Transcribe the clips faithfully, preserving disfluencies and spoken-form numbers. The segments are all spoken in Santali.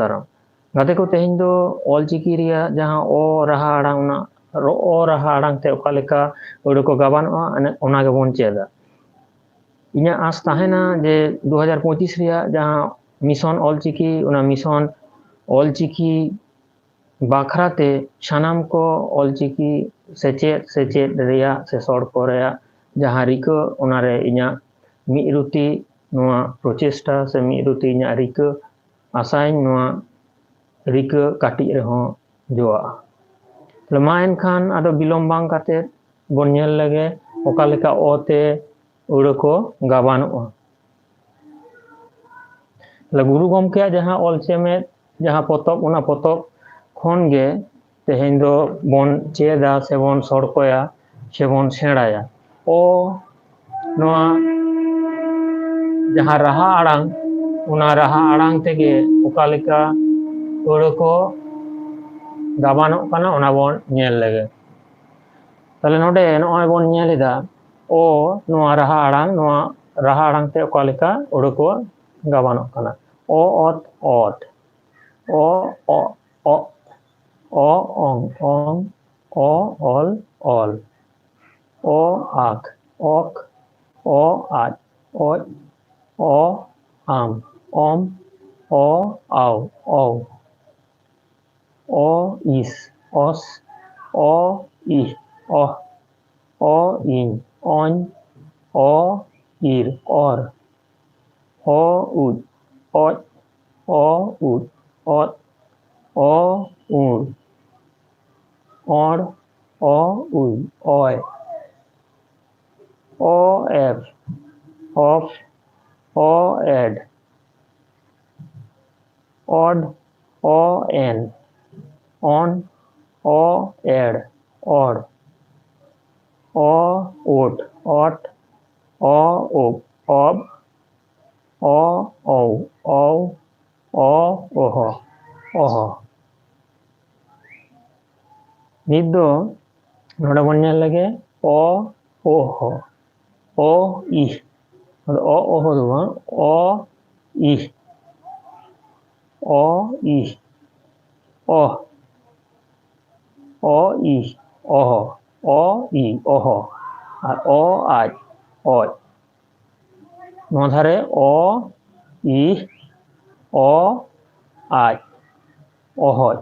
ᱫᱟᱨᱟᱢ᱾ ᱜᱟᱛᱮ ᱠᱚ, ᱛᱮᱦᱮᱧ ᱫᱚ ᱚᱞᱪᱤᱠᱤ ᱨᱮᱭᱟᱜ ᱡᱟᱦᱟᱸ ᱚ ᱨᱟᱦᱟ ᱟᱲᱟᱝ, ᱚᱱᱟ ᱨᱚ-, ᱚ ᱨᱟᱦᱟ ᱟᱲᱟᱝ ᱛᱮ ᱚᱠᱟ ᱞᱮᱠᱟ ᱟᱹᱲᱟᱹ ᱠᱚ ᱜᱟᱵᱟᱱᱚᱜᱼᱟ, ᱚᱱᱟ ᱜᱮᱵᱚᱱ ᱪᱮᱫᱟ᱾ ᱤᱧᱟᱹᱜ ᱟᱸᱥ ᱛᱟᱦᱮᱱᱟ ᱡᱮ ᱫᱩ ᱦᱟᱡᱟᱨ ᱯᱚᱸᱪᱤᱥ ᱨᱮᱭᱟᱜ ᱡᱟᱦᱟᱸ mission ᱚᱞᱪᱤᱠᱤ, ᱚᱱᱟ mission ᱚᱞᱪᱤᱠᱤ ᱵᱟᱠᱷᱨᱟ ᱛᱮ ᱥᱟᱱᱟᱢ ᱠᱚ ᱚᱞᱪᱤᱠᱤ ᱥᱮᱪᱮᱫ, ᱥᱮᱪᱮᱫ ᱨᱮᱭᱟᱜ ᱥᱮ ᱥᱚᱲᱠᱚ ᱨᱮᱭᱟᱜ ᱡᱟᱦᱟᱸ ᱨᱤᱠᱟᱹ, ᱚᱱᱟᱨᱮ ᱤᱧᱟᱹᱜ ᱢᱤᱫ ᱨᱩᱛᱤ ᱱᱚᱣᱟ ᱯᱨᱚᱪᱮᱥᱴᱟ ᱥᱮ ᱢᱤᱫ ᱨᱩᱛᱤ ᱤᱧᱟᱹᱜ ᱨᱤᱠᱟᱹ, ᱟᱥᱟᱧ ᱱᱚᱣᱟ ᱨᱤᱠᱟᱹ ᱠᱟᱹᱴᱤᱡ ᱨᱮᱦᱚᱸ ᱡᱚᱣᱟᱜᱼᱟ᱾ ᱛᱟᱦᱞᱮ ᱢᱟ ᱮᱱᱠᱷᱟᱱ ᱟᱫᱚ ᱵᱤᱞᱚᱢ ᱵᱟᱝ ᱠᱟᱛᱮ ᱵᱚᱱ ᱧᱮᱞ ᱞᱮᱜᱮ ᱚᱠᱟ ᱞᱮᱠᱟ ᱚ ᱛᱮ ᱟᱹᱲᱟᱹ ᱠᱚ ᱜᱟᱵᱟᱱᱚᱜᱼᱟ᱾ ᱛᱟᱦᱞᱮ ᱜᱩᱨᱩ ᱜᱚᱢᱠᱮᱭᱟᱜ ᱡᱟᱦᱟᱸ ᱚᱞ ᱪᱮᱢᱮᱫ, ᱡᱟᱦᱟᱸ ᱯᱚᱛᱚᱵ, ᱚᱱᱟ ᱯᱚᱛᱚᱵ ᱠᱷᱚᱱ ᱜᱮ ᱛᱮᱦᱮᱧ ᱫᱚ ᱵᱚᱱ ᱪᱮᱫᱟ ᱥᱮᱵᱚᱱ ᱥᱚᱲᱠᱚᱭᱟ ᱥᱮᱵᱚᱱ ᱥᱮᱬᱟᱭᱟ᱾ ᱚ, ᱱᱚᱣᱟ ᱡᱟᱦᱟᱸ ᱨᱟᱦᱟ ᱟᱲᱟᱝ, ᱚᱱᱟ ᱨᱟᱦᱟ ᱟᱲᱟᱝ ᱛᱮᱜᱮ ᱚᱠᱟ ᱞᱮᱠᱟ ᱟᱹᱲᱟᱹ ᱠᱚ ᱜᱟᱵᱟᱱᱚᱜ ᱠᱟᱱᱟ, ᱚᱱᱟ ᱵᱚᱱ ᱧᱮᱞ ᱞᱮᱜᱮ᱾ ᱛᱟᱦᱞᱮ ᱱᱚᱰᱮ ᱱᱚᱜᱼᱚᱭ ᱵᱚᱱ ᱧᱮᱞ ᱮᱫᱟ, ᱚ, ᱱᱚᱣᱟ ᱨᱟᱦᱟ ᱟᱲᱟᱝ, ᱱᱚᱣᱟ ᱨᱟᱦᱟ ᱟᱲᱟᱝ ᱛᱮ ᱚᱠᱟ ᱞᱮᱠᱟ ᱟᱹᱲᱟᱹ ᱠᱚ ᱜᱟᱵᱟᱱᱚᱜ ᱠᱟᱱᱟ᱾ ᱚ, ᱚᱛ, ᱚᱛ᱾ ᱚ, ᱚ, ᱚ᱾ ᱚ, ᱚᱝ, ᱚᱝ᱾ ᱚ, ᱚᱞ, ᱚᱞ᱾ ᱚ, ᱟᱠ, ᱚᱠ᱾ ᱚ, ᱟᱡ, ᱚᱡ᱾ ᱚ, ᱟᱢ, ᱚᱢ᱾ ᱚ, ᱟᱣ, ᱚᱣ᱾ ᱚ, ᱤᱥ, ᱚᱥ᱾ ᱚ, ᱤᱦ, ᱚᱦ᱾ ᱚ, ᱤᱧ, ᱚᱧ᱾ ᱚ, ᱤᱨ, ᱚᱨ᱾ ᱚ, ᱩᱡ, ᱚᱡ᱾ ᱚ, ᱩᱫ, ᱚᱫ᱾ ᱚ, ᱩᱲ, ᱚᱲ᱾ ᱚ, ᱩᱭ, ᱚᱭ᱾ ᱚ, ᱮᱯ, ᱚᱯ᱾ ᱚ, ᱮᱰ, ᱚᱰ᱾ ᱚ, ᱮᱱ, ᱚᱱ᱾ ᱚ, ᱮᱲ, ᱚᱲ᱾ ᱚ, ᱳᱴ, ᱚᱴ᱾ ᱚ, ᱳᱵ, ᱚᱵ᱾ ᱚ, ᱚᱣ, ᱚᱣ᱾ ᱚ, ᱚᱦᱚ, ᱚᱦᱚ᱾ ᱱᱤᱛ ᱫᱚ ᱱᱚᱰᱮ ᱵᱚᱱ ᱧᱮᱞ ᱞᱮᱜᱮ, ᱚ, ᱚᱦᱚ, ᱚ, ᱤᱦ᱾ ᱟᱫᱚ ᱚ, ᱚᱦᱚ ᱫᱚ ᱵᱟᱝ, ᱚ, ᱤᱦ᱾ ᱚ, ᱤᱦ, ᱚᱦ᱾ ᱚ, ᱤᱦ, ᱚᱦᱚ᱾ ᱚ, ᱤ, ᱚᱦᱚ᱾ ᱟᱨ ᱚ, ᱟᱡ, ᱚᱡ᱾ ᱱᱚᱣᱟ ᱫᱷᱟᱨᱮ ᱚ, ᱤᱦ, ᱚ, ᱟᱡ, ᱚᱦᱚᱡ᱾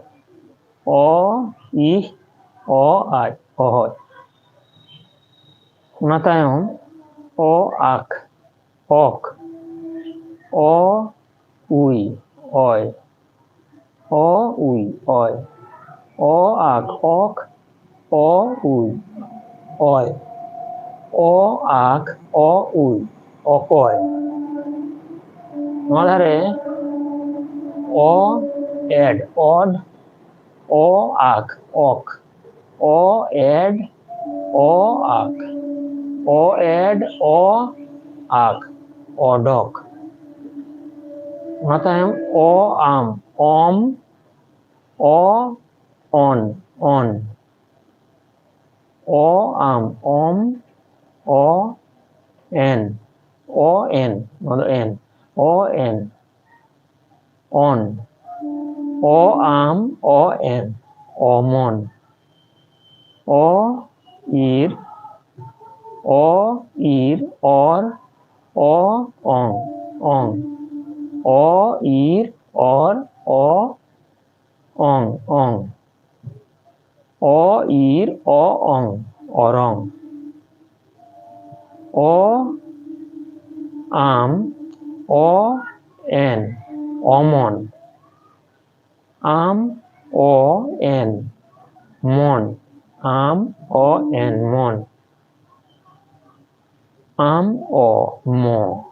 ᱚ, ᱤᱦ, ᱚ, ᱟᱡ, ᱚᱦᱚᱡ᱾ ᱚᱱᱟ ᱛᱟᱭᱚᱢ ᱚ, ᱟᱠ, ᱚᱠ᱾ ᱚ, ᱩᱭ, ᱚᱭ᱾ ᱚ, ᱩᱭ, ᱚᱭ᱾ ᱚ, ᱟᱠ, ᱚᱠ᱾ ᱚ, ᱩᱭ, ᱚᱭ᱾ ᱚ, ᱟᱠ, ᱚ, ᱩᱭ, ᱚᱠᱚᱭ᱾ ᱱᱚᱣᱟ ᱫᱷᱟᱨᱮ ᱚ, ᱮᱰ, ᱚᱰ᱾ ᱚ, ᱟᱠ, ᱚᱠ᱾ ᱚ, ᱮᱰ, ᱚ, ᱟᱠ᱾ ᱚ, ᱮᱰ, ᱚ, ᱟᱠ, ᱚᱰᱚᱠ᱾ ᱚᱱᱟ ᱛᱟᱭᱚᱢ ᱚ, ᱟᱢ, ᱚᱢ᱾ ᱚ, ᱚᱱ, ᱚᱱ᱾ ᱚ, ᱟᱢ, ᱚᱢ᱾ ᱚ, ᱮᱱ, ᱚ, ᱮᱱ, ᱱᱚᱣᱟ ᱫᱚ ᱮᱱ᱾ ᱚ, ᱮᱱ, ᱚᱱ᱾ ᱚ, ᱟᱢ, ᱚ, ᱮᱱ, ᱚᱢᱚᱱ᱾ ᱚ, ᱤᱨ, ᱚ, ᱤᱨ, ᱚᱨ, ᱚ, ᱚᱝ, ᱚᱝ᱾ ᱚ, ᱤᱨ, ᱚᱨ, ᱚ, ᱚᱝ, ᱚᱝ᱾ ᱚ, ᱤᱨ, ᱚ, ᱚᱝ, ᱚᱨᱚᱝ᱾ ᱚ, ᱟᱢ, ᱚ, ᱮᱱ, ᱚᱢᱚᱱ᱾ ᱟᱢ, ᱚ, ᱮᱱ, ᱢᱚᱱ᱾ ᱟᱢ, ᱚ, ᱮᱱ, ᱢᱚᱱ᱾ ᱟᱢ, ᱚ, ᱢᱚ᱾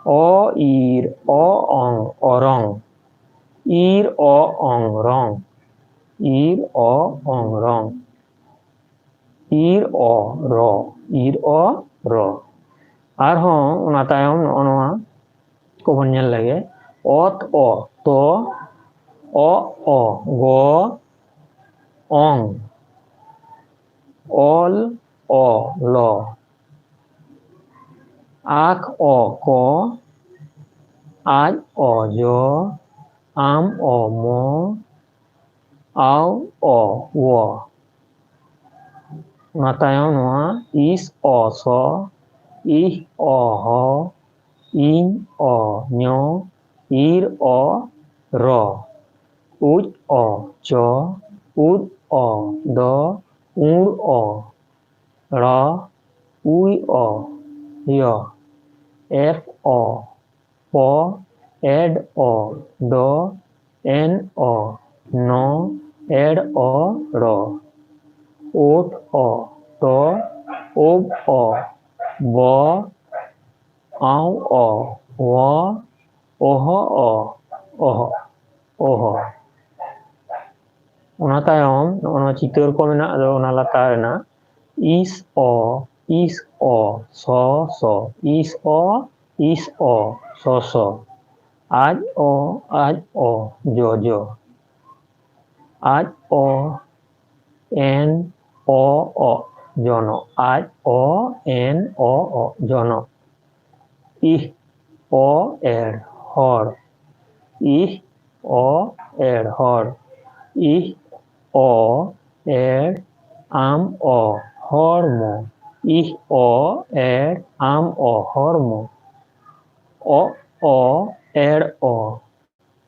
ᱚ, ᱤᱨ, ᱚ, ᱚᱝ, ᱚᱨᱚᱝ᱾ ᱤᱨ, ᱚ, ᱚᱝ, ᱨᱚᱝ᱾ ᱤᱨ, ᱚ, ᱚᱝ, ᱨᱚᱝ᱾ ᱤᱨ, ᱚ, ᱨᱚ᱾ ᱤᱨ, ᱚ, ᱨᱚ᱾ ᱟᱨᱦᱚᱸ ᱚᱱᱟ ᱛᱟᱭᱚᱢ ᱱᱚᱜᱼᱚ ᱱᱚᱣᱟ ᱠᱚᱵᱚᱱ ᱧᱮᱞ ᱞᱮᱜᱮ᱾ ᱚᱛ, ᱚ, ᱛᱚ᱾ ᱚ, ᱚ, ᱜᱚ, ᱚᱝ᱾ ᱚᱞ, ᱚ, ᱞᱚ᱾ ᱟᱠ, ᱚ, ᱠᱚ᱾ ᱟᱡ ᱚ ᱡᱚ, ᱟᱢ ᱚ ᱢᱚ, ᱟᱣ ᱚ ᱣᱚ᱾ ᱚᱱᱟ ᱛᱟᱭᱚᱢ ᱱᱚᱣᱟ ᱤᱥ ᱚ ᱥᱚ, ᱤᱦ ᱚ ᱦᱚ, ᱤᱧ ᱚ ᱧᱚ, ᱤᱨ ᱚ ᱨᱚ, ᱩᱡ ᱚ ᱪᱚ, ᱩᱫ ᱚ ᱫᱚ, ᱩᱲ ᱚ ᱲᱚ, ᱩᱭ ᱚ ᱭᱚ, ᱮᱯ ᱚ ᱯᱚ, ᱮᱰ ᱚ ᱰᱚ, ᱮᱱ ᱚ ᱱᱚ, ᱮᱲ ᱚ ᱲᱚ, ᱳᱴ ᱚ ᱴᱚ, ᱳᱵ ᱚ ᱵᱚ, ᱟᱣ ᱚ ᱣᱚ, ᱚᱦᱚ ᱚ ᱚᱦᱚ ᱚᱦᱚ᱾ ᱚᱱᱟ ᱛᱟᱭᱚᱢ ᱱᱚᱜᱼᱚ ᱱᱚᱣᱟ ᱪᱤᱛᱟᱹᱨ ᱠᱚ ᱢᱮᱱᱟᱜ ᱫᱚ, ᱚᱱᱟ ᱞᱟᱛᱟᱨ ᱨᱮᱱᱟᱜ ᱤᱥ ᱚ, ᱤᱥ ᱚ, ᱥᱚ ᱥᱚ, ᱤᱥ ᱚ, ᱤᱥ ᱚ, ᱥᱚ ᱥᱚ᱾ ᱟᱡ ᱚ, ᱟᱡ ᱚ, ᱡᱚ ᱡᱚ᱾ ᱟᱡ ᱚ, ᱮᱱ ᱚ ᱚ, ᱡᱚᱱᱚᱜ᱾ ᱟᱡ ᱚ, ᱮᱱ ᱚ ᱚ, ᱡᱚᱱᱚᱜ᱾ ᱤᱦ ᱚ ᱮᱲ, ᱦᱚᱲ᱾ ᱤᱦ ᱚ ᱮᱲ, ᱦᱚᱲ᱾ ᱤᱦ ᱚ ᱮᱲ, ᱟᱢ ᱚ, ᱦᱚᱲᱢᱚ᱾ ᱤᱦ ᱚ ᱮᱲ, ᱟᱢ ᱚ, ᱦᱚᱲᱢᱚ᱾ ᱚ ᱚ ᱮᱲ ᱚ,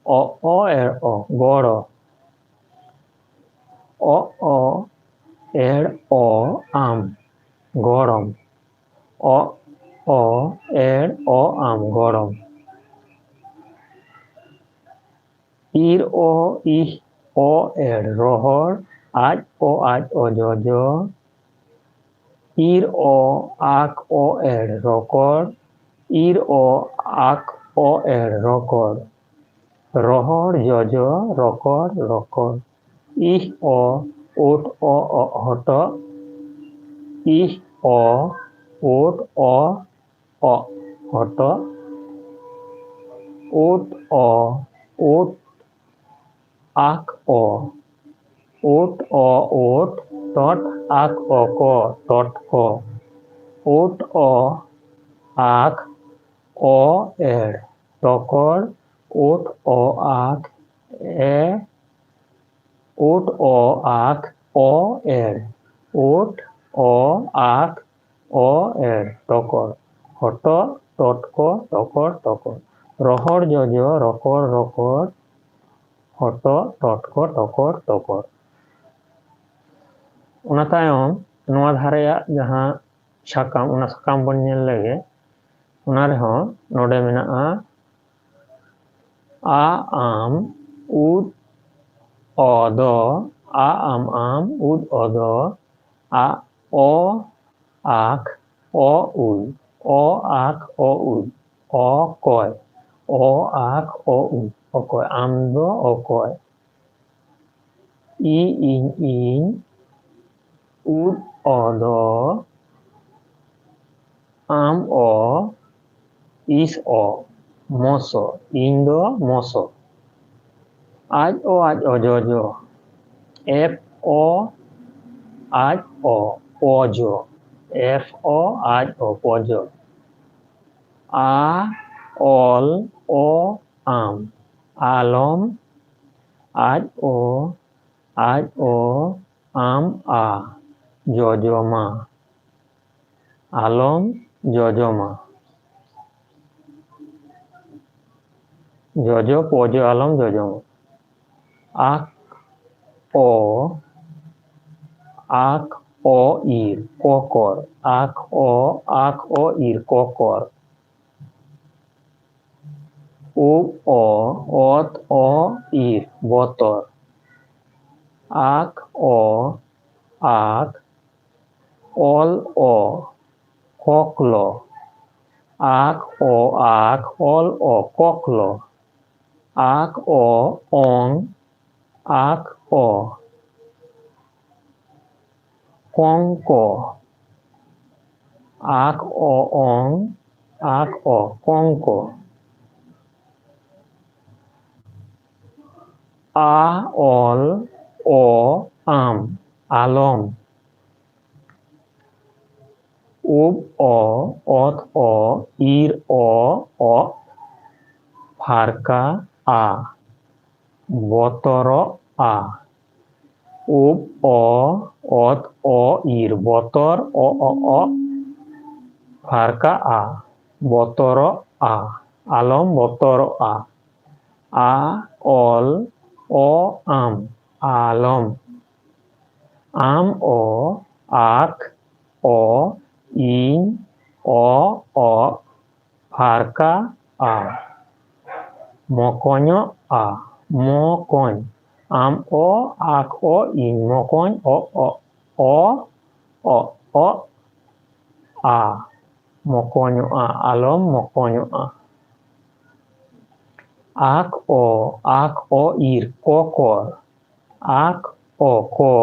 ᱚ ᱚ ᱮᱲ ᱚ, ᱜᱚᱲᱚ᱾ ᱚ ᱚ ᱮᱲ ᱚ, ᱟᱢ, ᱜᱚᱲᱚᱢ᱾ ᱚ ᱚ ᱮᱲ ᱚ, ᱟᱢ, ᱜᱚᱲᱚᱢ᱾ ᱤᱨ ᱚ ᱤᱦ ᱚ ᱮᱲ, ᱨᱚᱦᱚᱲ᱾ ᱟᱡ ᱚ ᱟᱡ ᱚ, ᱡᱚᱡᱚ᱾ ᱤᱨ ᱚ ᱟᱠ ᱚ ᱮᱲ, ᱨᱚᱠᱚᱲ᱾ ᱤᱨ ᱚ ᱟᱠ ᱚ ᱮᱲ, ᱨᱚᱠᱚᱲ᱾ ᱨᱚᱦᱚᱲ, ᱡᱚᱡᱚ, ᱨᱚᱠᱚᱲ, ᱨᱚᱠᱚᱲ᱾ ᱤᱦ ᱚ ᱳᱴ ᱚ ᱚᱜ, ᱦᱚᱴᱚᱜ᱾ ᱤᱦ ᱚ ᱳᱴ ᱚ ᱚᱜ, ᱦᱚᱴᱚᱜ᱾ ᱳᱴ ᱚ ᱳᱴ ᱟᱠ ᱚ, ᱳᱴ ᱚ ᱳᱴ, ᱴᱚᱴ ᱟᱠ ᱚ ᱠᱚ, ᱴᱚᱴᱠᱚ᱾ ᱳᱴ ᱚ ᱟᱠ ᱚ ᱮᱲ, ᱛᱚᱠᱚᱲ, ᱩᱴ ᱚ ᱟᱠ ᱮ, ᱩᱴ ᱚ ᱟᱠ ᱚ ᱮᱲ, ᱩᱴ ᱚ ᱟᱠ ᱚ ᱮᱲ, ᱛᱚᱠᱚᱲ᱾ ᱦᱚᱴᱚᱜ, ᱴᱚᱴᱠᱚ, ᱛᱚᱠᱚᱲ, ᱛᱚᱠᱚᱲ᱾ ᱨᱚᱦᱚᱲ ᱡᱚᱡᱚ, ᱨᱚᱠᱚᱲ, ᱨᱚᱠᱚᱲ᱾ ᱦᱚᱴᱚᱜ, ᱴᱚᱴᱠᱚ, ᱛᱚᱠᱚᱲ, ᱛᱚᱠᱚᱲ᱾ ᱚᱱᱟ ᱛᱟᱭᱚᱢ ᱱᱚᱣᱟ ᱫᱷᱟᱨᱮᱭᱟᱜ ᱡᱟᱦᱟᱸ ᱥᱟᱠᱟᱢ, ᱚᱱᱟ ᱥᱟᱠᱟᱢ ᱵᱚᱱ ᱧᱮᱞ ᱞᱮᱜᱮ᱾ ᱚᱱᱟ ᱨᱮᱦᱚᱸ ᱱᱚᱰᱮ ᱢᱮᱱᱟᱜᱼᱟ ᱟ ᱟᱢ ᱩᱫ ᱚ ᱫᱚ, ᱟ ᱟᱢ ᱟᱢ ᱩᱫ ᱚ ᱫᱚ, ᱟ ᱚ ᱟᱠ ᱚ ᱩᱭ, ᱚ ᱟᱠ ᱚ ᱩᱭ, ᱚ ᱠᱚᱭ, ᱚ ᱟᱠ ᱚ ᱩᱭ, ᱚᱠᱚᱭ, ᱟᱢ ᱫᱚ ᱚᱠᱚᱭ᱾ ᱤ ᱤᱧ ᱤᱧ, ᱩᱫ ᱚ ᱫᱚ, ᱟᱢ ᱚ, ᱤᱥ ᱚ, ᱢᱚᱥᱚ, ᱤᱧ ᱫᱚ ᱢᱚᱥᱚ᱾ ᱟᱡ ᱚ ᱟᱡ ᱚ ᱡᱚᱡᱚ, ᱮᱯ ᱚ ᱟᱡ ᱚ ᱯᱚᱡᱚ, ᱮᱯ ᱚ ᱟᱡ ᱚ ᱯᱚᱡᱚ᱾ ᱟ ᱚᱞ ᱚ ᱟᱢ, ᱟᱞᱚᱢ, ᱟᱡ ᱚ ᱟᱡ ᱚ ᱟᱢ ᱟ, ᱡᱚᱡᱚᱢᱟ, ᱟᱞᱚᱢ ᱡᱚᱡᱚᱢᱟ᱾ ᱡᱚᱡᱚ ᱯᱚᱡᱚ ᱟᱞᱚᱢ ᱡᱚᱡᱚᱢᱟ᱾ ᱟᱠ ᱚ, ᱟᱠ ᱚ ᱤᱨ ᱠᱚᱠᱚᱨ, ᱟᱠ ᱚ, ᱟᱠ ᱚ ᱤᱨ ᱠᱚᱠᱚᱨ᱾ ᱩᱵ ᱚ, ᱚᱛ ᱚ ᱤᱨ ᱵᱚᱛᱚᱨ᱾ ᱟᱠ ᱚ, ᱟᱠ, ᱚᱞ ᱚ, ᱠᱚᱠᱞᱚ᱾ ᱟᱠ ᱚ, ᱟᱠ, ᱚᱞ ᱚ, ᱠᱚᱠᱞᱚ᱾ ᱟᱠ ᱚ, ᱚᱝ, ᱟᱠ ᱚ, ᱠᱚᱝᱠᱚ᱾ ᱟᱠ ᱚ, ᱚᱝ, ᱟᱠ ᱚ, ᱠᱚᱝᱠᱚ᱾ ᱟ ᱚᱞ ᱚ ᱟᱢ, ᱟᱞᱚᱢ᱾ ᱩᱵ ᱚ, ᱚᱛ ᱚ, ᱤᱨ ᱚ, ᱚᱜ᱾ ᱯᱷᱟᱨᱠᱟᱜᱼᱟ, ᱵᱚᱛᱚᱨᱚᱜᱼᱟ᱾ ᱩᱵ ᱚ, ᱚᱛ ᱚ, ᱤᱨ ᱵᱚᱛᱚᱨ, ᱚ ᱚ ᱚ, ᱯᱷᱟᱨᱠᱟᱜᱼᱟ, ᱵᱚᱛᱚᱨᱚᱜᱼᱟ, ᱟᱞᱚᱢ ᱵᱚᱛᱚᱨᱚᱜᱼᱟ᱾ ᱟ ᱚᱞ, ᱚ ᱟᱢ, ᱟᱞᱚᱢ᱾ ᱟᱢ ᱚ, ᱟᱠ ᱚ, ᱤᱧ, ᱚ ᱚ, ᱯᱷᱟᱨᱠᱟᱜᱼᱟ, ᱢᱚᱠᱚᱧᱚᱜᱼᱟ, ᱢᱚᱠᱚᱧ᱾ ᱟᱢ ᱚ, ᱟᱠ ᱚ, ᱤᱧ, ᱢᱚᱠᱚᱧ, ᱚ ᱚ, ᱚ ᱚ ᱚ, ᱟ, ᱢᱚᱠᱚᱧᱚᱜᱼᱟ, ᱟᱞᱚᱢ ᱢᱚᱠᱚᱧᱚᱜᱼᱟ᱾ ᱟᱠ ᱚ, ᱟᱠ ᱚ, ᱤᱨ ᱠᱚᱠᱚᱨ᱾ ᱟᱠ ᱚ ᱠᱚ,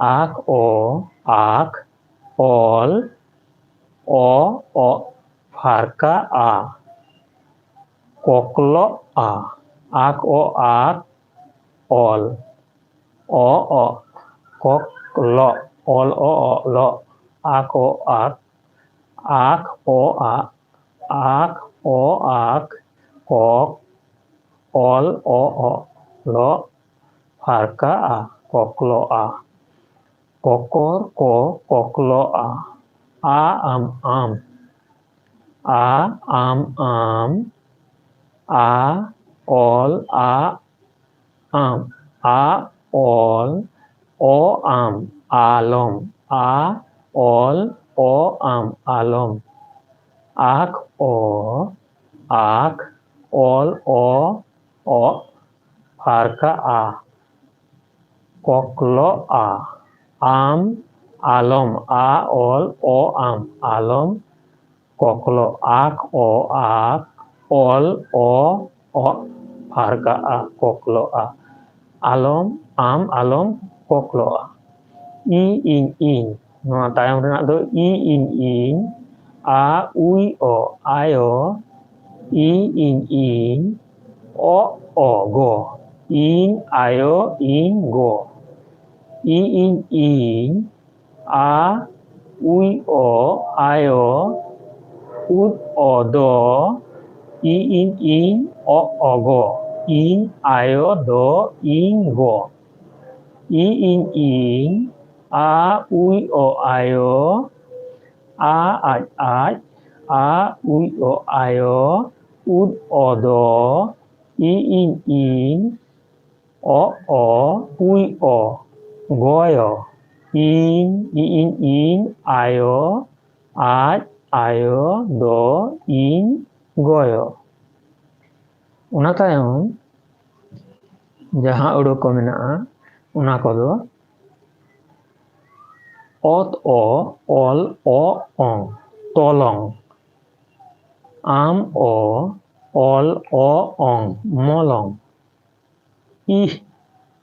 ᱟᱠ ᱚ, ᱟᱠ, ᱚᱞ, ᱚ ᱚ, ᱯᱷᱟᱨᱠᱟᱜᱼᱟ, ᱠᱚᱠᱞᱚᱜᱼᱟ᱾ ᱟᱠ ᱚ, ᱟᱠ, ᱚᱞ, ᱚ ᱚ, ᱠᱚᱠᱞᱚᱜ, ᱚᱞ ᱚ ᱚ, ᱞᱚᱜ, ᱟᱠ ᱚ, ᱟᱠ, ᱟᱠ ᱚ, ᱟᱠ, ᱟᱠ ᱚ, ᱟᱠ, ᱠᱚᱠ, ᱚᱞ ᱚ ᱚ, ᱞᱚᱜ, ᱯᱷᱟᱨᱠᱟᱜᱼᱟ, ᱠᱚᱠᱞᱚᱜᱼᱟ᱾ ᱠᱚᱠᱚᱨ ᱠᱚ ᱠᱚᱠᱞᱚᱜᱼᱟ᱾ ᱟ ᱟᱢ, ᱟᱢ᱾ ᱟ ᱟᱢ, ᱟᱢ᱾ ᱟ ᱚᱞ, ᱟ ᱟᱢ, ᱟ ᱚᱞ, ᱚ ᱟᱢ, ᱟᱞᱚᱢ, ᱟ ᱚᱞ, ᱚ ᱟᱢ, ᱟᱞᱚᱢ᱾ ᱟᱠ ᱚ, ᱟᱠ, ᱚᱞ ᱚ ᱚ, ᱯᱷᱟᱨᱠᱟᱜᱼᱟ, ᱠᱚᱠᱞᱚᱜᱼᱟ᱾ ᱟᱢ ᱟᱞᱚᱢ, ᱟ ᱚᱞ, ᱚ ᱟᱢ, ᱟᱞᱚᱢ, ᱠᱚᱠᱞᱚ, ᱟᱠ ᱚ, ᱟᱠ, ᱚᱞ ᱚ ᱚ, ᱯᱷᱟᱨᱠᱟᱜᱼᱟ, ᱠᱚᱠᱞᱚᱜᱼᱟ᱾ ᱟᱞᱚᱢ, ᱟᱢ ᱟᱞᱚᱢ ᱠᱚᱠᱞᱚᱜᱼᱟ᱾ ᱤ ᱤᱧ, ᱤᱧ᱾ ᱱᱚᱣᱟ ᱛᱟᱭᱚᱢ ᱨᱮᱱᱟᱜ ᱫᱚ ᱤ ᱤᱧ, ᱤᱧ᱾ ᱟ ᱩᱭ ᱚ, ᱟᱭᱳ᱾ ᱤ ᱤᱧ, ᱤᱧ᱾ ᱚ ᱚ, ᱜᱚ᱾ ᱤᱧ ᱟᱭᱳ, ᱤᱧ ᱜᱚ᱾ ᱤ ᱤᱧ, ᱤᱧ᱾ ᱟ ᱩᱭ ᱚ, ᱟᱭᱳ᱾ ᱩᱫ ᱚ, ᱫᱚ᱾ ᱤ ᱤᱧ ᱤᱧ, ᱚ ᱚ ᱜᱚ, ᱤᱧ ᱟᱭᱳ ᱫᱚ ᱤᱧ ᱜᱚ᱾ ᱤ ᱤᱧ ᱤᱧ, ᱟ ᱩᱭ ᱚ ᱟᱭᱳ, ᱟ ᱟᱡ ᱟᱡ, ᱟ ᱩᱭ ᱚ ᱟᱭᱳ, ᱩᱫ ᱚ ᱫᱚ, ᱤ ᱤᱧ ᱤᱧ, ᱚ ᱚ, ᱩᱭ ᱚ, ᱜᱚᱭᱚ᱾ ᱤᱧ, ᱤ ᱤᱧ ᱤᱧ, ᱟᱭᱳ, ᱟᱡ, ᱟᱭᱳ, ᱫᱚ, ᱤᱧ, ᱜᱚᱭᱚ᱾ ᱚᱱᱟ ᱛᱟᱭᱚᱢ ᱡᱟᱦᱟᱸ ᱟᱹᱲᱟᱹ ᱠᱚ ᱢᱮᱱᱟᱜᱼᱟ, ᱚᱱᱟ ᱠᱚᱫᱚ ᱚᱛ ᱚ, ᱚᱞ ᱚ, ᱚᱝ, ᱛᱚᱞᱚᱝ᱾ ᱟᱢ ᱚ, ᱚᱞ ᱚ, ᱚᱝ, ᱢᱚᱞᱚᱝ᱾ ᱤᱦ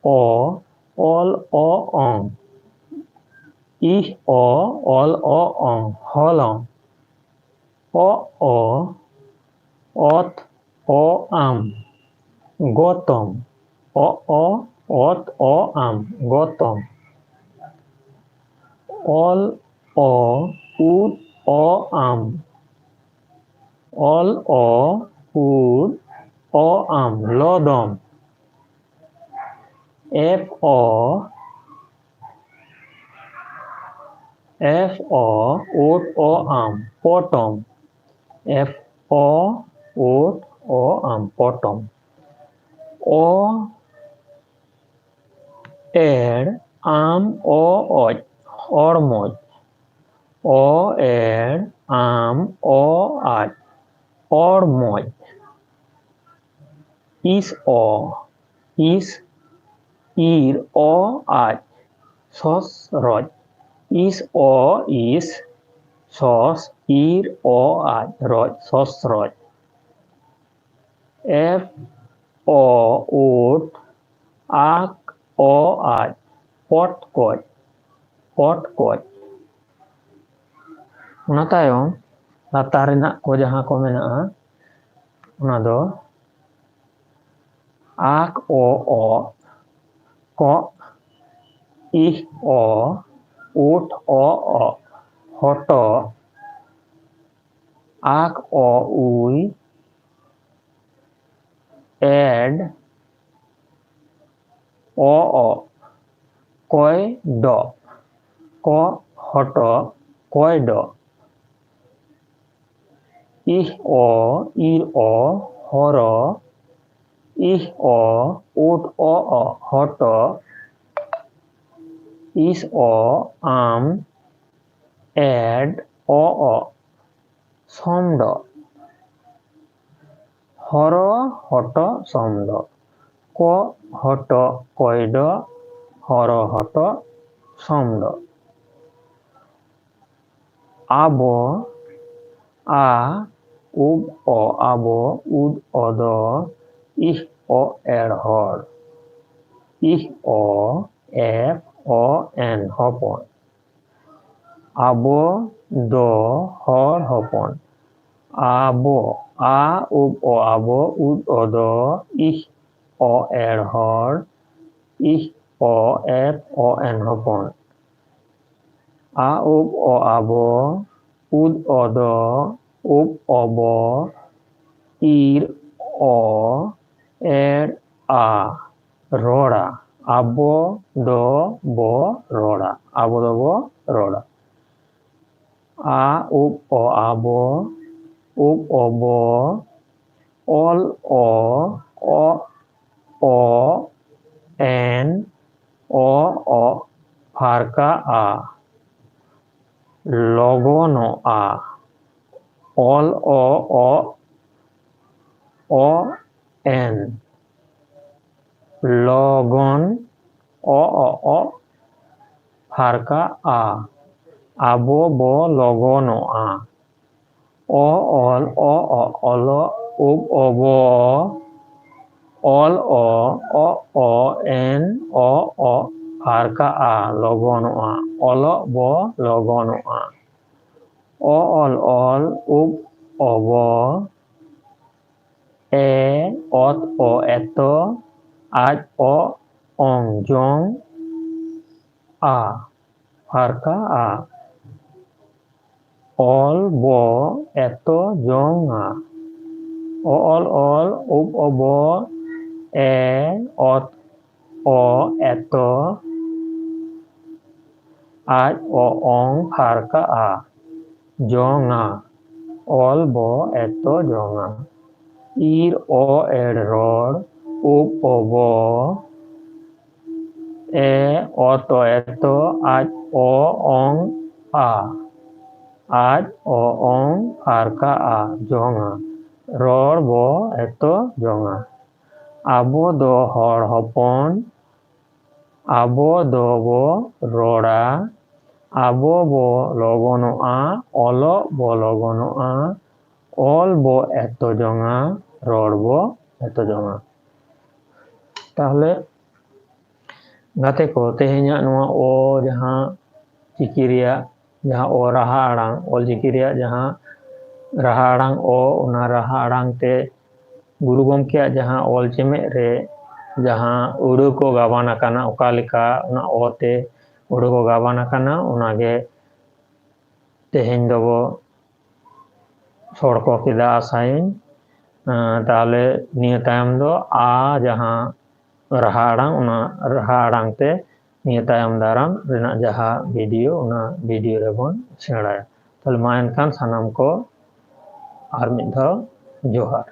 ᱚ, ᱚᱞ ᱚ, ᱚᱝ, ᱤᱦ ᱚ, ᱚᱞ ᱚ, ᱚᱝ, ᱦᱚᱞᱚᱝ᱾ ᱚ ᱚ, ᱚᱛ ᱚ, ᱟᱢ, ᱜᱚᱛᱚᱢ᱾ ᱚ ᱚ, ᱚᱛ ᱚ, ᱟᱢ, ᱜᱚᱛᱚᱢ᱾ ᱚᱞ ᱚ, ᱩᱫ ᱚ, ᱟᱢ, ᱚᱞ ᱚ, ᱩᱫ ᱚ, ᱟᱢ, ᱞᱚᱫᱚᱢ᱾ ᱮᱯ ᱚ, ᱮᱯ ᱚ, ᱩᱫ ᱚ, ᱟᱢ, ᱯᱚᱴᱚᱢ᱾ ᱮᱯ ᱚ, ᱩᱫ ᱚ, ᱟᱢ, ᱯᱚᱴᱚᱢ᱾ ᱚ ᱮᱲ, ᱟᱢ ᱚ ᱚᱡ, ᱚᱲᱢᱚᱡ᱾ ᱚ ᱮᱲ, ᱟᱢ ᱚ ᱟᱡ, ᱚᱲᱢᱚᱡ᱾ ᱤᱥ ᱚ, ᱤᱥ ᱤᱨ ᱚ ᱟᱡ, ᱥᱚᱥᱨᱚᱡ᱾ ᱤᱥ ᱚ ᱤᱥ, ᱥᱚᱥ ᱤᱨ ᱚ ᱟᱡ, ᱨᱚᱡ, ᱥᱚᱥᱨᱚᱡ᱾ ᱮᱯ ᱚ ᱩᱫ, ᱟᱠ ᱚ ᱟᱡ, ᱯᱚᱴᱠᱚᱡ, ᱯᱚᱴᱠᱚᱡ᱾ ᱚᱱᱟ ᱛᱟᱭᱚᱢ ᱞᱟᱛᱟᱨ ᱨᱮᱱᱟᱜ ᱠᱚ ᱡᱟᱦᱟᱸ ᱠᱚ ᱢᱮᱱᱟᱜᱼᱟ, ᱚᱱᱟ ᱫᱚ ᱟᱠ ᱚ ᱚᱜ, ᱠᱚᱜ, ᱤᱦ ᱚ, ᱩᱴ ᱚ ᱚᱜ, ᱦᱚᱴᱚᱜ, ᱟᱠ ᱚ ᱩᱭ, ᱮᱰ, ᱚ ᱚ, ᱠᱚᱭ ᱰᱚ, ᱠᱚ ᱦᱚᱴᱚ, ᱠᱚᱭ ᱰᱚ᱾ ᱤᱦ ᱚ, ᱤᱨ ᱚ, ᱦᱚᱨᱚ, ᱤᱦ ᱚ, ᱩᱴ ᱚ ᱚ, ᱦᱚᱴᱚ, ᱤᱥ ᱚ, ᱟᱢ, ᱮᱰ ᱚ ᱚ, ᱥᱚᱢᱰᱚ᱾ ᱦᱚᱨᱚ ᱦᱚᱴᱚ ᱥᱚᱢᱰᱚ᱾ ᱠᱚ ᱦᱚᱴᱚ ᱠᱚᱭᱰᱚ, ᱦᱚᱨᱚ ᱦᱚᱴᱚ ᱥᱚᱢᱰᱚ᱾ ᱟᱵᱚ, ᱟ, ᱩᱵ ᱚ ᱟᱵᱚ, ᱩᱫ ᱚ ᱫᱚ, ᱤᱦ ᱚ ᱮᱲ ᱦᱚᱲ, ᱤᱦ ᱚ ᱮᱯ ᱚ ᱮᱱ ᱦᱚᱯᱚᱱ᱾ ᱟᱵᱚ ᱫᱚ ᱦᱚᱲ ᱦᱚᱯᱚᱱ᱾ ᱟᱵᱚ, ᱟ, ᱩᱵ ᱚ ᱟᱵᱚ, ᱩᱫ ᱚ ᱫᱚ, ᱤᱦ ᱚ ᱮᱲ ᱦᱚᱲ, ᱤᱦ ᱚ ᱮᱯ ᱚ ᱮᱱ ᱦᱚᱯᱚᱱ᱾ ᱟ, ᱩᱵ ᱚ ᱟᱵᱚ, ᱩᱫ ᱚ ᱫᱚ, ᱩᱵ ᱚ ᱵᱚ, ᱤᱨ ᱚ, ᱮᱲ ᱟ, ᱨᱚᱲᱟ᱾ ᱟᱵᱚ ᱫᱚ ᱵᱚ ᱨᱚᱲᱟ᱾ ᱟᱵᱚ ᱫᱚᱵᱚ ᱨᱚᱲᱟ᱾ ᱟ, ᱩᱵ ᱚ ᱟᱵᱚ, ᱩᱵ ᱚ ᱵᱚ, ᱚᱞ ᱚ, ᱚ, ᱚ, ᱮᱱ, ᱚ, ᱚ, ᱯᱷᱟᱨᱠᱟ ᱟ, ᱞᱚᱜᱚᱱᱚᱜᱼᱟ᱾ ᱚᱞ ᱚ, ᱚ, ᱚ, ᱮᱱ, ᱞᱚᱜᱚᱱ, ᱚ, ᱚ, ᱚ, ᱯᱷᱟᱨᱠᱟ ᱟ, ᱟᱵᱚ ᱵᱚ ᱞᱚᱜᱚᱱᱚᱜᱼᱟ᱾ ᱚ, ᱚᱞ, ᱚ, ᱚ, ᱚᱞᱚᱜ, ᱩᱵ, ᱚᱵᱚ, ᱚᱞ, ᱚ, ᱚ, ᱚ, ᱮᱱ, ᱚ, ᱚ, ᱯᱷᱟᱨᱠᱟ ᱟ, ᱞᱚᱜᱚᱱᱚᱜᱼᱟ᱾ ᱚᱞᱚᱜ ᱵᱚ ᱞᱚᱜᱚᱱᱚᱜᱼᱟ᱾ ᱚ, ᱚᱞ, ᱚᱞ, ᱩᱵ, ᱚᱵᱚ, ᱮ, ᱚᱛ, ᱚ, ᱮᱛᱚ, ᱟᱡ, ᱚ, ᱚᱝ, ᱡᱚᱝ, ᱟ, ᱯᱷᱟᱨᱠᱟ ᱟ᱾ ᱚᱞ ᱵᱚ ᱮᱛᱚ ᱡᱚᱝᱟ᱾ ᱚ ᱚᱞ ᱚᱞ, ᱩᱵ ᱚᱵᱚ, ᱮ ᱚᱛ ᱚ ᱮᱛᱚ, ᱟᱡ ᱚ ᱚᱝ ᱯᱷᱟᱨᱠᱟ ᱟ, ᱡᱚᱝᱟ, ᱚᱞ ᱵᱚ ᱮᱛᱚ ᱡᱚᱝᱟ᱾ ᱤᱨ ᱚ ᱮᱲ ᱨᱚᱲ, ᱩᱵ ᱚᱵᱚ, ᱮ ᱚᱛ ᱚ ᱮᱛᱚ, ᱟᱡ ᱚ ᱚᱝ ᱟ, ᱟᱡ ᱚ ᱚᱝ ᱯᱷᱟᱨᱠᱟ ᱟ, ᱡᱚᱝᱟ, ᱨᱚᱲ ᱵᱚ ᱮᱛᱚ ᱡᱚᱝᱟ᱾ ᱟᱵᱚ ᱫᱚ ᱦᱚᱲ ᱦᱚᱯᱚᱱ, ᱟᱵᱚ ᱫᱚᱵᱚ ᱨᱚᱲᱟ, ᱟᱵᱚ ᱵᱚ ᱞᱚᱜᱚᱱᱚᱜᱼᱟ, ᱚᱞᱚᱜ ᱵᱚ ᱞᱚᱜᱚᱱᱚᱜᱼᱟ, ᱚᱞ ᱵᱚ ᱮᱛᱚ ᱡᱚᱝᱟ, ᱨᱚᱲ ᱵᱚ ᱮᱛᱚ ᱡᱚᱝᱟ᱾ ᱛᱟᱦᱚᱞᱮ ᱜᱟᱛᱮ ᱠᱚ, ᱛᱮᱦᱮᱧᱟᱜ ᱱᱚᱣᱟ ᱚ ᱡᱟᱦᱟᱸ ᱪᱤᱠᱤ ᱨᱮᱭᱟᱜ ᱡᱟᱦᱟᱸ ᱚ ᱨᱟᱦᱟ ᱟᱲᱟᱝ, ᱚᱞᱪᱤᱠᱤ ᱨᱮᱭᱟᱜ ᱡᱟᱦᱟᱸ ᱨᱟᱦᱟ ᱟᱲᱟᱝ ᱚ, ᱚᱱᱟ ᱨᱟᱦᱟ ᱟᱲᱟᱝ ᱛᱮ ᱜᱩᱨᱩ ᱜᱚᱢᱠᱮᱭᱟᱜ ᱡᱟᱦᱟᱸ ᱚᱞ ᱪᱮᱢᱮᱫ ᱨᱮ ᱡᱟᱦᱟᱸ ᱟᱹᱲᱟᱹ ᱠᱚ ᱜᱟᱵᱟᱱ ᱟᱠᱟᱱᱟ, ᱚᱠᱟ ᱞᱮᱠᱟ ᱚᱱᱟ ᱚ ᱛᱮ ᱟᱹᱲᱟᱹ ᱠᱚ ᱜᱟᱵᱟᱱ ᱟᱠᱟᱱᱟ, ᱚᱱᱟᱜᱮ ᱛᱮᱦᱮᱧ ᱫᱚᱵᱚ ᱥᱚᱲᱠᱚ ᱠᱮᱫᱟ ᱟᱥᱟᱭᱟᱹᱧ᱾ ᱟᱸ, ᱛᱟᱦᱚᱞᱮ ᱱᱤᱭᱟᱹ ᱛᱟᱭᱚᱢ ᱫᱚ ᱟ ᱡᱟᱦᱟᱸ ᱨᱟᱦᱟ ᱟᱲᱟᱝ, ᱚᱱᱟ ᱨᱟᱦᱟ ᱟᱲᱟᱝ ᱛᱮ ᱱᱤᱭᱟᱹ ᱛᱟᱭᱚᱢ ᱫᱟᱨᱟᱢ ᱨᱮᱱᱟᱜ ᱡᱟᱦᱟᱸ ᱵᱷᱤᱰᱤᱭᱳ, ᱚᱱᱟ ᱵᱷᱤᱰᱤᱭᱳ ᱨᱮᱵᱚᱱ ᱥᱮᱬᱟᱭᱟ᱾ ᱛᱟᱦᱚᱞᱮ ᱢᱟ ᱮᱱᱠᱷᱟᱱ ᱥᱟᱱᱟᱢ ᱠᱚ ᱟᱨ ᱢᱤᱫ ᱫᱷᱟᱣ ᱡᱚᱦᱟᱨ᱾